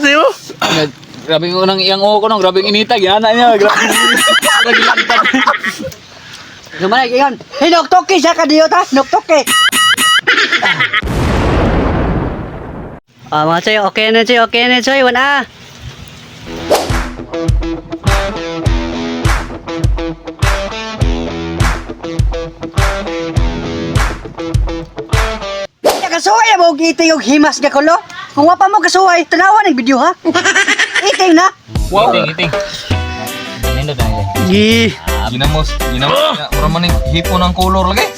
sa'yo. Grabe ko nang iyang uho ko nang grabe inita gihana niya. Grabe. Grabe lantad. Lumalay, ingon. Hinuktoke siya kadiyot ha. Hinuktoke. Ah, mga choy, okay na choy, okay na choy, wana. Kasuway mo og iting og himas nga kulo. Kung wa pa mo kasuway, tanawa ng video ha. Iting na. Wow. Iting, iting. Nindot na iting. Gi. Ginamos, ginamos. Mura man ning hipo ng color lagi.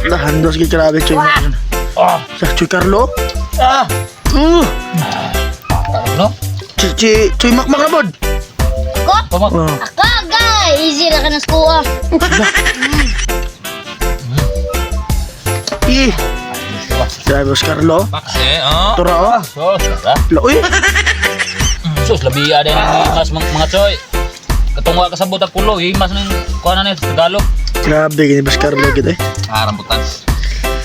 Lahandos gi grabe Choy Mar. Ah. Sa Choy Carlo. Ah. No? Chi chi Choy Makmak na bod. Ako? Pamak. Oh. Ako, guys! Easy ra ka na skuha. Ih. Grabe Boss Carlo. Bakse, oh. Tura oh. Sos, ha? Laoy. Sus, labi ada ng himas mga choy. Katong wa kasabot ang kulo, himas ng kuha na ni sa Tagalog. Grabe gini Boss Carlo gid eh. Ah, rambutan.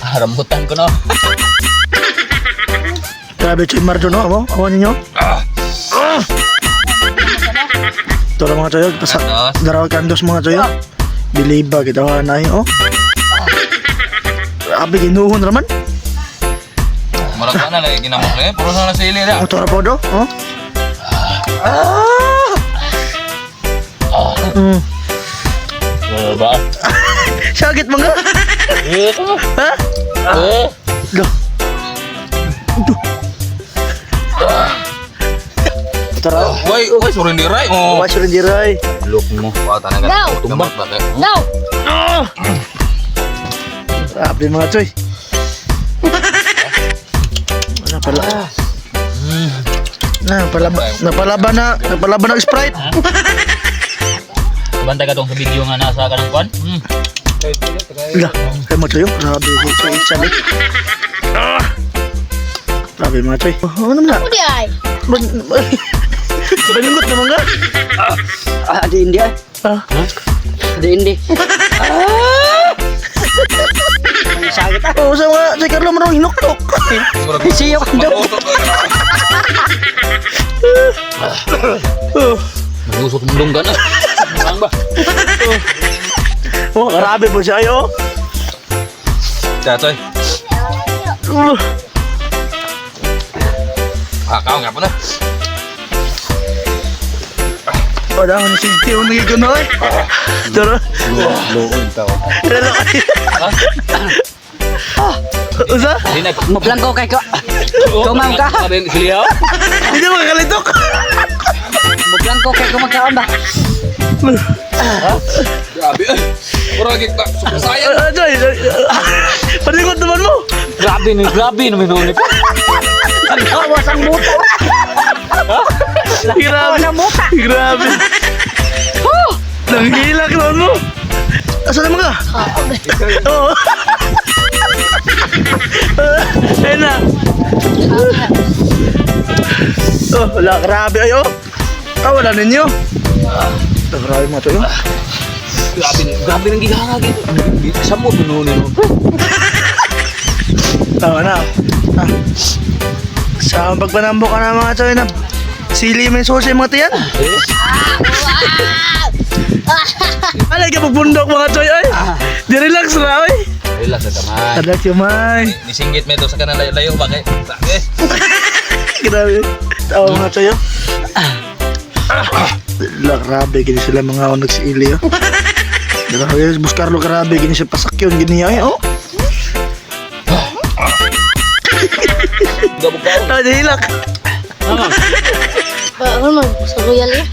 Ah, rambutan ko no. Grabe Choy Mar no amo. Amo ninyo. Ah. Tura mga choy, pasa. Kandos. Daraw kandos mga choy. Biliba kita wa na oh. Grabe ginuhon raman. Mura ka na lagi ginamos lagi. Puro na sili ra. Ang tura po do, oh. Ah! Ba? Sakit mga. Eh, Ha? eh. Lo. Duh. Tara. Wai, wai surindiray oh. Wa surindiray. Look mo. Wa tanaga. No. Tumbak ba kay? No! Grabe mga choy. Wala pala. Na, palaba, napalaban na, napalaban ng Sprite. Bantay ka tong sa video nga nasa kanang kuan. Lah, kay mo choy, oh. Grabe si Choy Chan. Eh. Ah! Grabe mga choy. Oh, ano na? Ako di ay. Balingot na mga. Ah, di India. Ah. Di India. May sakit ah. Oh, sa mga Choy Carlo marong hinuktok. Siyo ka daw. Oh. Manusok mong dunggan ah. Ang ba? Oh, grabe po siya ayo. Chachoy. Oh. Ah, kao nga po na. Wala akong nasigti yung nagiging eh. Tara. Loon tao. Lalo. Usa? Di na. Mablangko kay ko. Kumaw ka. Rin silihaw. Hindi mo kakalitok. Mablangko kay ko magkaon ba. Grabe eh. Mura lagi ka. Sumasayan. Ah, Joy, Joy. Palikot naman mo. Grabe ni, grabe naman ni. Lawas ang muta. Grabe. Lawas ang muta. Grabe. Nanghilak naman mo. Asa naman ka? Oo. Ayun na. Oh, wala. Grabe. Ay, oh. Ah, wala ninyo. Ah, grabe mga choy. Oh. Grabe, grabe nang gihanga gito. Samot mo ni mo. Tama na. Ah. Sa pagpanambo ka na mga choy na sili may sauce yung mga tiyan. Eh, Alay ka pagbundok mga choy ay. Di relax ra oy. Relax sa kamay. Relax yung may. Nisinggit me to sa kanang layo ba kay. Eh. Grabe. Tawa mga choy oh. La, grabe gini sila mga oh, nagsili oh. Grabe, Boss Carlo grabe gini siya pasakyon gini ay oh. Gabog ka. Ah, dihilak. Ano? Ba, ano man, sa Royal eh.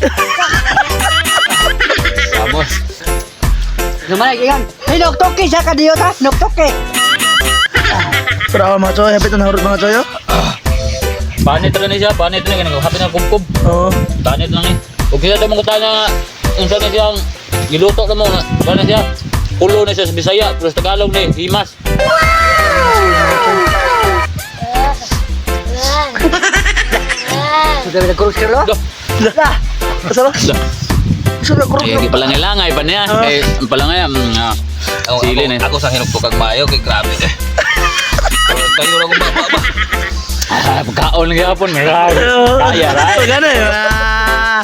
Vamos. Lumalay, ingon. Hinuktoke siya kadiyot ha. Hinuktoke. Bravo mga choy, hapit na nahurot mga choy oh. Panit lang ni siya, panit lang ganun. Happy na kumkum. Oo. Panit lang ni. Ug siya mong kutana unsa na siyang giluto na mo nga. Kuha na siya. Kulo na siya sa Bisaya, pero sa Tagalog ni himas. Sudah bila kurus kerlo. Go. Lah. Asa ba? Lah. Asa ba kurot? Eh, di palangay-langay pa niya. Eh, ang palangay, Ako, sili na. ako sa hinugtog kag mayo kay grabe eh. Tayo ra ko ba ba. Ah, pagkaon lang gyapon, grabe. Kaya ra. Pagkano eh. Ah.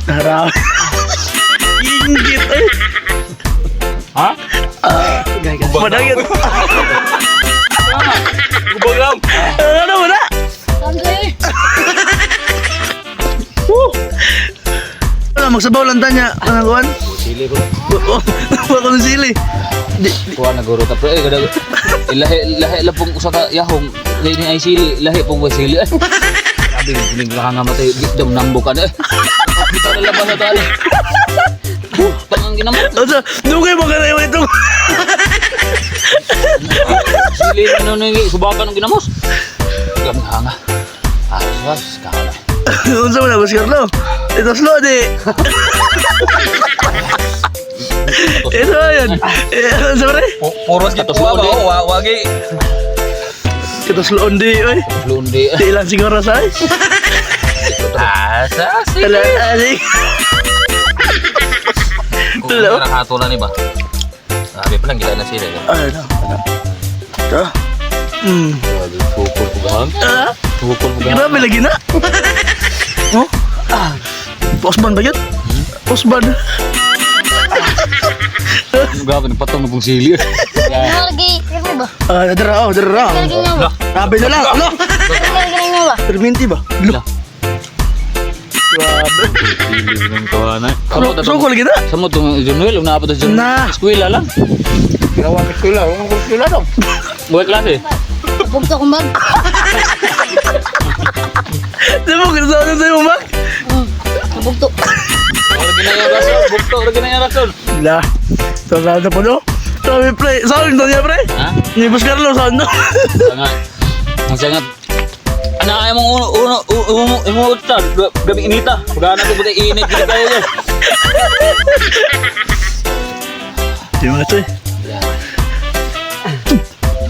Grabe. Inggit eh. Ha? Madagit. Gubag lang. Ano mo na? Saan kayo? Woo! Wala, magsabaw lang tanya. Anong kuwan? Sili ko. Wala kong sili. Di, Kuha na guro ta pre. Eh, kada lahi lahi lang pong usa ka yahong lahi ni ay sili, lahi pong wa sili. Eh. Sabi ni ka nga matay, di daw nambo ka na. Eh. Dito na labas na tali. Tangang ginamot. Ano, dugay mo ka na yung itong. Sili na nung subakan ng ginamos. Gabi nga. Ah, sus, kaon na. Unsa mo na, Boss Carlo? Ito slow, di. Ito yun. Eh, unsa pre? Puros gid Tapos kuha ba? uli. Oh, wagi. Ito slow, di, oy. Lundi. Di lang siguro sa ay. Ah, sa sige. Ala, ali. Kung parang hatulan ni ba? Sabi pa lang gila na sila. Eh. Ay, ano, ano. Ito. Tukol ko gahang. Ah, Tukol ko gahang. grabe lagi na. Oh? Ah. Osban ba yun? Osban. Grabe, nagpatong na pong sili. Ano lagi? Ano ba? Ah, dara, oh, dara. Lagi niya ba? Grabe na lang. Ano? Lagi niya ba? Perminti ba? Lo. Grabe. Sili ng tawanan. So, so, lagi na. Sa mo itong Junuel, una pa ito Junuel. Na. Eskwela lang. Ginawa ng eskwela. Huwag ng eskwela daw. Buhay klase. Bugto kong bag. Di mo, kinasama sa'yo, Mac? Bugto. Lagi na yung rason. Bukto, lagi na yung rason. La. Sarado po, no? Sabi, pre. Sabi na niya, pre. Ha? Ni Boss Carlo, saan no? Sangat. Ang sangat. Ano ay mong uno, uno, uno, uno, utsa. Gabi inita. Pagkana ko buti init gid kayo. Di mo ito eh.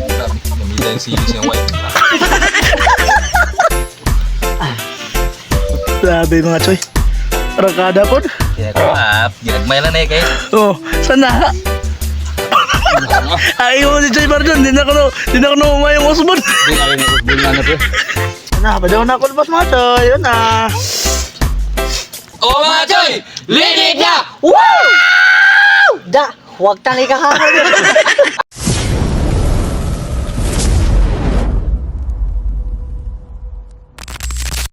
Grabe, namila yung sili siyang white. Grabe mga choy. Rakada po. Kaya ko up, ginagmay lang na eh kay. Oh, sana. Ay, mo si Choy Bardon. Di na ko no, di na ko no umayong Osmond. Di ay na usbon na pre. Sana, padaw na ako boss mga choy. Yun na. Oh mga choy, linig na. Da, huwag tali ka ha.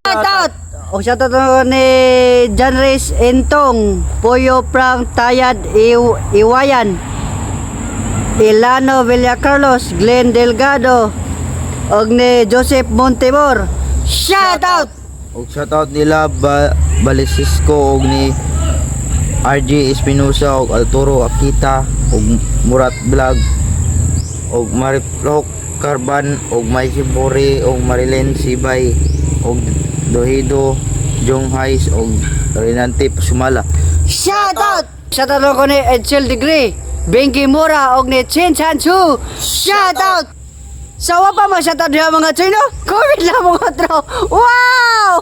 Shoutout! O shoutout ako ni John Reyes Entong, Poyo Prang Tayad Iwayan, Ilano Villacarlos, Glenn Delgado, og ni Joseph Montebor. Shoutout! Og shoutout nila ba Balisisco og ni RJ Espinosa og Arturo Akita og Murat Vlog og Mariflok Carban og Mikey Bore og Marilyn Sibay og Dohido Jong Hais og Renante Sumala. Shoutout! Shoutout ako ni Edsel Degree, Bengi Mura og ni Chin Chan Chu. Shoutout! Sawa pa mo shoutout diha mga Chino? Comment lang mga tro. Wow!